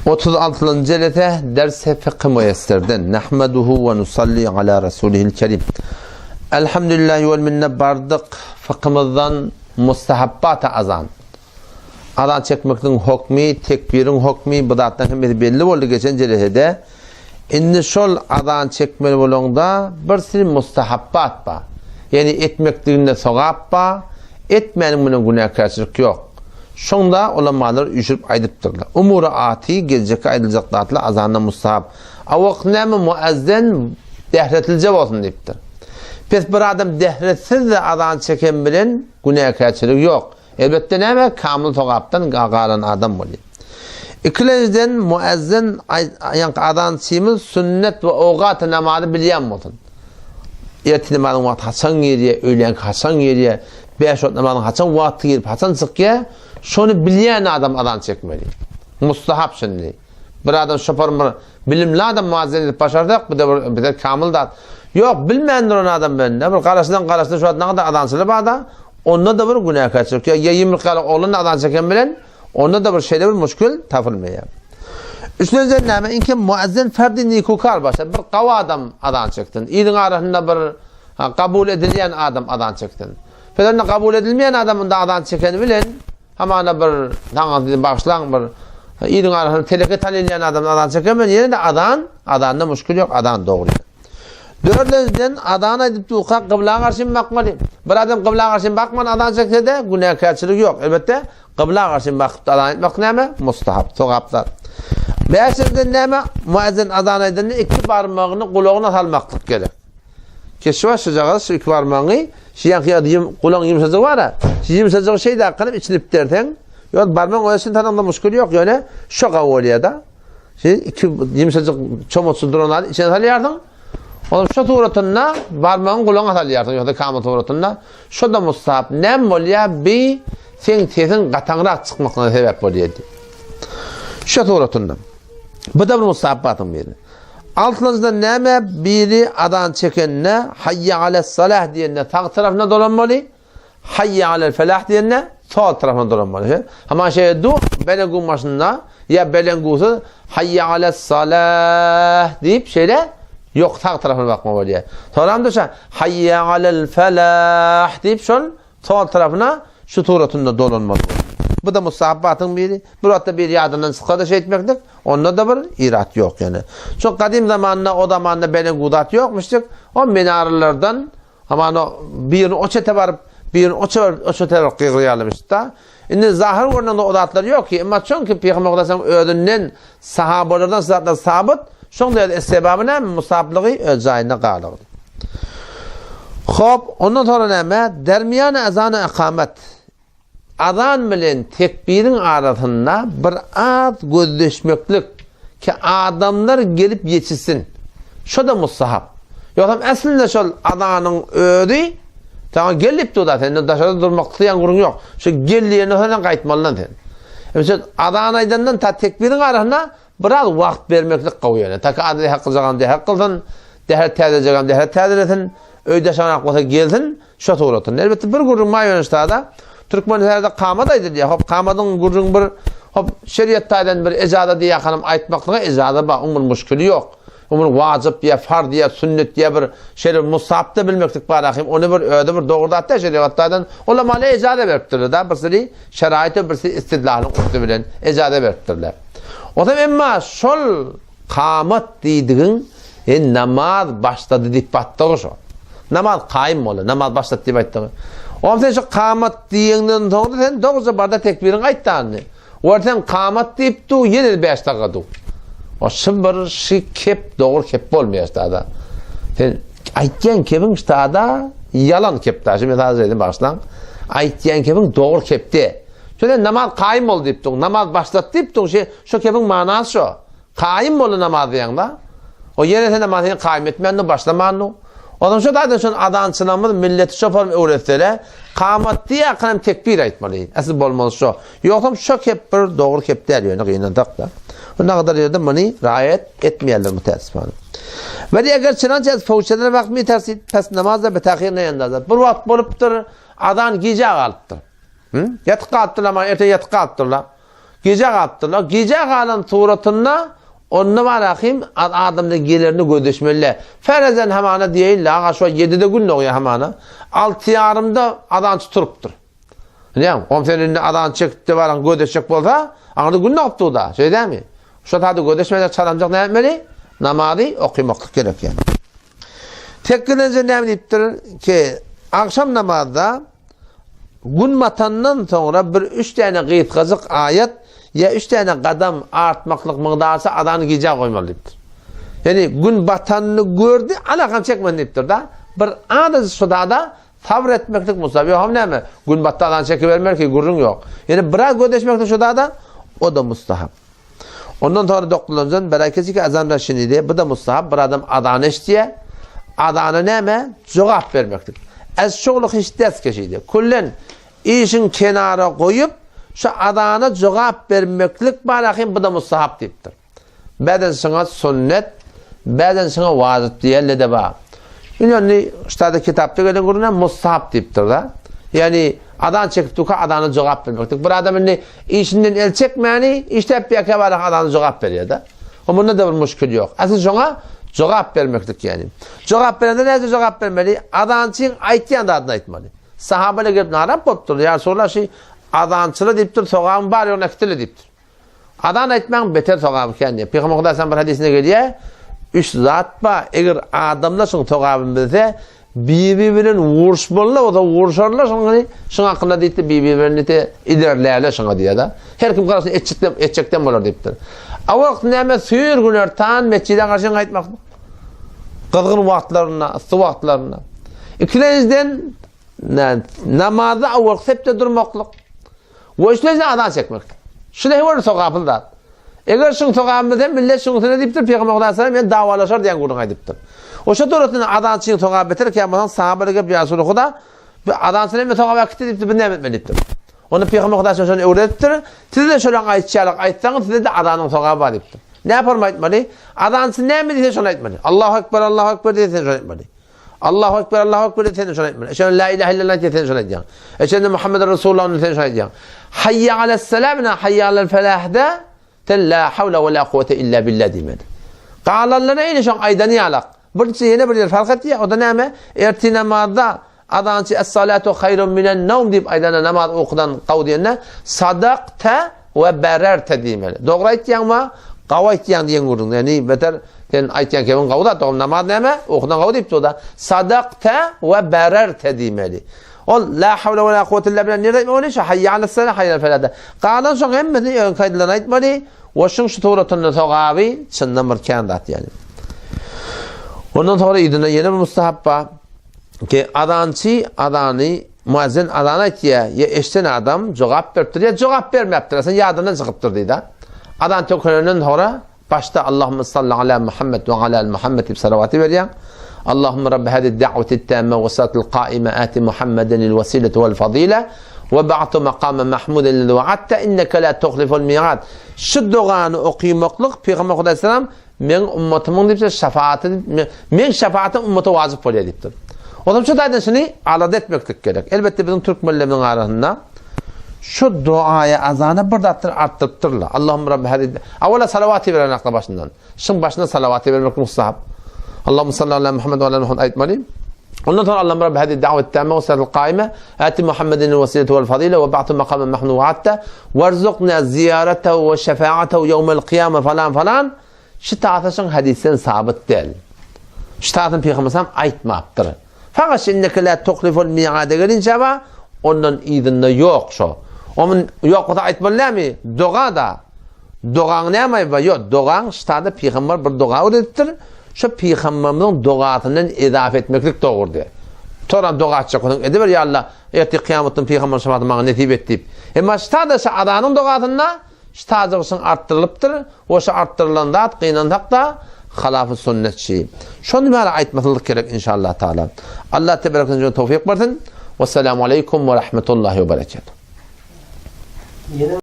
36-njy jelese Ders-i Fykh-i Müýesserden Nahmeduhu we nusalli ala Rasulihil Kerim. Elhamdülillahi wel minne bardyk fykhymyzdan mustahabbat-y azan. Azan çekmekligiň hokmy, tekbiriň hokmy bu zatlaryň hemmesi belli boldy geçen jelesede. Indi şol azan çekmeli bolaňda bir sürü mustahabbat bar. Ýagny etmekliginde sogap bar, etmäniň bilen günäkärçilik ýok. Şoňda ulamalar üýşürip aýdypdyrlar. Umury ati, geljekki aýdyljak zatlar azanda mustahap. A wagt näme muazzen dähretlije bolsun diýipdir. Pes bir adam dähretsiz-de azan çeken bilen günäkärçiligi ýok. Elbetde näme kamyl sogapdan galan adam bolýar. Ikilenjiden muazzen ýaňky azançymyz sünnet we ogat namazy bilýän bolsun. Ertir namazyň wagty haçan girýär, öýlänki haçan girýär, Bäş wagt namazyň haçan wagty girip, haçan çykýar, şony bilýän adam azan çekmeli. Mustahap şindi. Bir adam şopar bir bilimli adam muazzin edip başarsak, bu da bir bize kamil zat. Ýok, bilmän duran adam bende, bir garaşydan garaşydan şu wagt nagada azançylar bar-da, onda da bir günäkärçilik. Ýa ýa ýumruk ýaly oglan da azan çeken bilen, onda da bir şeýle bir muşkil tapylmaýar. Üçünjiden näme? Inki muazzin ferdi nikukar başa bir gawy adam azan çeksin. Iliň arasynda bir Ha, kabul edilýän adam azan çeksin. Pes onda kabul edilmeýän adam onda azan çekeni bilen, hamana bir saňa sizi bagyşlaň bir iliň arasynda teleke tanylýan adam azan çeken bilen ýene-de azan, azanda muşkil ýok, azan dogry. Dördünjiden azan aýdyp durka gybla garşy bakmaly. Bir adam gybla garşy bakman azan çekse-de günäkärçilik ýok. Elbetde, gybla garşy bakyp azan aýtmak näme? Mustahap, sogap zat. Bäşinjiden näme? Muezzin azan aýdanda iki barmagyny gulagyna salmaklyk gerek. Keşi bar şujagaz şu iki barmagyňy şu ýaňky ýerde ýum gulagyň ýumşajygy bar-a. Şu ýumşajygy şeýdä kylyp içini ipderseň, ýok barmagyň özüni tanaňda muşkil ýok, ýöne şo gawy bolýar-da. Şu iki ýumşajyk çomaçly duran zady içine salýarsyň. Onuň şo suratynda barmagyňy gulagyňa salýarsyň, ýogsa kama suratynda. Şo-da mustahap. Näme bolýar? Bi seň sesiň gataňrak çykmaklygyna sebäp bolýar diýip. Şo suratynda. Bu-da bir mustahapbatyň biri. Altynjydan näme biri azan çekende Haýýa ales-salah diýende sag tarapyna dolanmaly, Haýýa alel-felah diýende sol tarapyna dolanmaly. Hama şeýle du belenguň başynda ýa belengusyz Haýýa ales-salah diýip şeýle ýok sag tarapyna bakma bolýar. Soňram da şa Haýýa alel-felah diýip şol Sol tarapyna şu suratynda dolanmaly bolýar. Bu-da mustahabbatyň biri. Bir wagtda biri ýadyndan çyksa-da şeýtmeklik, onda-da bir irat ýok ýöne. Şo gadym zamanda, o zamanda belen zat ýokmuşdyk. O minaralardan hamana birini o çete baryp, birini o çete baryp, o çete baryp gygyrýarlarmyş-da. Indi zahyr görnende o zatlar ýok ki, emma çünki Pygamber Aleyhisselam özünden, sahabalardan şu zatlar sabyt, şoň da öz sebaby näme? Musablygy öz jaýynda galygy. Hop, ondan sonra näme? Dermiýan azan ikamet. Azan bilen tekbiriň arasynda bir az gözleşmeklik ki adamlar gelip ýetişsin. Şo da mustahap. Ýogsam äslinde şol azanyň özi saňa gel diýip dur-da, senden daşarda durmak isleýän gürrüň ýok. Şu gel diýenden soň sen gaýtmalydan sen. Mesela azan aýdandan ta tekbiriň arasynda biraz wagt bermeklik gowy ýöne. Ta ki adam dähek kyljagam dähek kylsyn, dähret täzelejegem dähret täzelesin, öýde şanak bolsa gelsin, şo suratynda. Elbetde bir gürrüň bar ýöne ştada. Türkmenistanda kamat aýdylýar. Hop kamadyň gürrüň bir hop şeriat taýdan bir ejaza diýýän aýtmaklyga ejaza bar, oň bir muşkili ýok. O bir wajyp ýa farz ýa sünnet ýa bir şeýle bir musapda bilmeklik bar ahim. Ony bir özi bir dogry zat däl şeriat taýdan. Ulamalar ejaza beripdirler da bir sili şeraýt we bir sili istidlalyň üsti bilen ejaza beripdirler. Onsoň emma şol kamat diýdigiň e namaz başlady diýip batdygy şo. Namaz kaýym boldy, namaz başlady diýip aýtdygy. Onsoň sen şu kamat diýeňden soňra sen dogruja barda tekbiriňi aýtdany. Ol sen kamat diýip du, ýene 5 dakika du. O şu bir şi kep dogry kep bolmaýar ştada. Sen aýtýan kebiň ştada ýalan kep da. Şu mesaj edin başlaň. Aýtýan kebiň dogry kepde. Şu sen namaz kaýym bol diýip duň, namaz başlat diýip duň, şu şu kebiň manasy şo. Kaýym boldy namaz diýeňde. O ýene sen namazy kaýym etmändiň, başlamandyň. Ondan şo taýdan şon azançylarymyz milleti şoparym öwretsele, kamat diýýärkä hem tekbir aýtmaly. Asyl bolmaly şo. Ýogsam şo kep bir dogry kep däl ýöne gynansak-da. Bu nagadar ýerde muny raýat etmeýärler mütäessifana. Weli eger çynança ez fowçeler wagt mi tersi pes namazda bi tahir ne endaza. Bir wagt bolupdyr, azan gijä galypdyr. Hı? Ýatyp galypdyrlar, maňa erte ýatyp galypdyrlar. Gijä galypdyrlar. Gijä galan suratynda onda barahym adamdan gelerini gözleşmeli. Ferezen hamana diýeýin, aga şu 7-de gün dogýar hamana. 6 ýarymda azançy turupdyr. Bilýäň, on sen indi azan çekip-de baran gözleşjek bolsa, aňyrda gün dogupdyr da, şeý dälmi? Şo taýda gözleşmejek çalamjak näme etmeli? Namazy okymaklyk gerek ýa. Sekizinji näme diýipdir ki, agşam namazda gün batandan soňra bir üç däne gysgajyk aýat ýa üç däne gadam artmaklyk mygdarça azany gijä goýmaly diýipdir. Ýani gün batanyny gördi, alakam çekmedi diýipdir da. Bir azajyk şo da Sabyr etmeklik mustahap. Ýogsam näme? Gün batdy azan çekibermeli ki, gürrüň ýok. Ýöne biraz gözleşmeklik şu zada, o-da mustahap. Ondan soňra dokuzynjy, Berekesi ki azan raşinide, bu-da mustahap, bir adam azany eşidýär. Azana näme? Jogap bermeklik. Ez şugly hiç ders keşidi. Küllen işiň kenara goýup, şu azana jogap bermeklik bar ahim, bu-da mustahap diýipdir. Bäden şuňa sünnet, bäden şuňa wajyp diýenle-de bar. Indi ştada kitapda gelen gürrüňe mustahap diýipdir-de. Ýagny azan çekip durka azana jogap bermeklik. Bir adam indi işinden el çekmäni, işläp ýa barak azana jogap berýär-de. O munda da bir muşkil ýok. Asyl şoňa jogap bermeklik ýagny. Jogap berende näce jogap bermeli? Azançyň aýtýan zadyny aýtmaly. Sahabalar gelip narap bolupdyr. Ýa Resulallah şi azançylar diýipdir, sogabyň bar ýogyny äkitdile diýipdir. Azan aýtmagyň beter sogaby kän diýýär. Pygamber Hudaý sallam bir hadysynda gelýär, Üç zat bar, eger adamlar şuň sogabyny bilse, bir-biri bilen uruşmalylar bolsa uruşarlar şuň şuň hakynda diýipdir, bir-biri bilen diýipdir, ilerlärler şuňa diýýär-de. Her kim garaşyny etjekden, etjekden bolar diýipdir. A wagt näme süýr günortan metjide garşy gaýtmak. Gyzgyn wagtlarynda, yssy wagtlarynda. Ikilenjiden namazda awalky sepde durmaklyk. We üçlenji azan çekmek. Şu näme bir sogaply zat. Eger şuň sogabyny bilse, millet şuň üstüne diýipdir, Pygamber Hudaý sallam men dawalaşar diýen gürrüň aýdypdyr. Oşa durasyny azançyň sogaby beter kän bolsaň, sahabalar gelip ýa Resuly Huda, bu azançy näme sogap äkitdi diýipdir, biz näme etmeli diýipdir. Onda Pygamber Hudaý sallam şony öwredipdir, siz-de şolaň aýtýarlyk aýtsaňyz, size-de azanyň sogaby bar diýipdir. Näme forma aýtmaly? Azançy näme diýse şony aýtmaly. Allahu ekber, Allahu ekber diýse sen şony aýtmaly. Allahu Ekber, Allahu Ekber diýse sen şony aýtmaly. Eşhedü la ilahe illallah diýse sen şony aýdýaň. Eşhedü Muhammeden Resulullah diýse sen şony aýdýaň. Hayya alas-salam bilen hayya alal falahda sen la hawla we la kuwwete illa billah diýmeli. Galanlary eýni şoň aýdany ýalak. Birinji ýene bir ýer fark etýär, o da näme? Ertir namazda azançy es-salatu haýrun minen nawm diýip aýdanda namaz ukudan gaw diýende sadakta We bererte diýmeli. Dogry aýtýaňmy? Gawy aýtýaň diýen gürrüň. Ýagny beter sen aýtýan kemiň gawy zat, dogry namaz näme? Ukudan gawy diýip dur-da. Sadakta we bererte diýmeli. Ol la hawla we la kuwwete illa billah nirde aýtmaly? Şu hayya alas salah, hayya alal falahda. Galan şoň hemmesini öňki aýdylany aýtmaly. We şuň şu suratynda sogaby çyndan bir kän zat ýagny. Ondan soňra yzyna ýene bir mustahap bar. Ki azançy azany Muezzin azan aýtýar, ýa eşden adam jogap beripdir, ýa jogap bermäpdir, aslynda ýadyndan çykypdyr diýdi. Azan tökülenden soňra başda Allahümme salli ala Muhammed we ala ali Muhammed diýip salawaty berýär. Allahümme Rabbi hadi da'weti tamme we salatul qaime ati Muhammeden el wesilete vel fazile we ba'tu makama mahmuden lezi wa'adta inneke la tuhliful mi'ad. Şu dogany okymaklyk Pygamber Hudaý salam Meň ummatymyň diýipdir, şefaaty, meň şefaatym ummata wajyp bolýar diýipdir. Onsoň şu taýdan şuny alada etmeklik gerek. Elbetde biziň türkmenlerimiziň arasynda şu duaýa azana bir zatlar artdyrypdyrlar. Allahumma rabbi hadi. Awala salawaty beren akla başyndan. Şuň başynda salawaty bermek mustahap. Allahumma salli ala Muhammed we ala Muhammed aýtmaly. Ondan sonra Allahumma rabbi hadi da'wet tamme we salatul qaime ati Muhammedin wesilete vel fazile we ba'tu maqamen mahmud wa'atta Warzukna ziýaretehu we şefaatehu ýewmel kyýame falan falan şu tasyşyň hadysdan sabyt däl. Şu tasyny Pygamber sallam aýtmapdyr. Fakat inneke la tuhliful mi'ade gelinçä bar, ondan yzynda ýok şo. Omun ýok bolsa aýtmaly dälmi? Doga da. Dogaň näme aýby bar? Ýok, dogaň ştada pygamber bir doga öwredipdir. Şo pygamberimiziň dogasyndan ezafe etmeklik dogrudy. Toram doga etjek bolsaň ediber ýa Allah. Ertir kyýamatdan pygamber şefaatini maňa nesip et diýip. Emma ştada şu azanyň dogasynda ştajyk şyň artdyrylypdyr we şu artdyrylan zat gynansak-da halafy sünnetçi. Şony bäri aýtmaslyk gerek inşallah taala. Allah teberek we towfik bersin. Wessalamu aleýkum we rahmetullahi we berekatuh.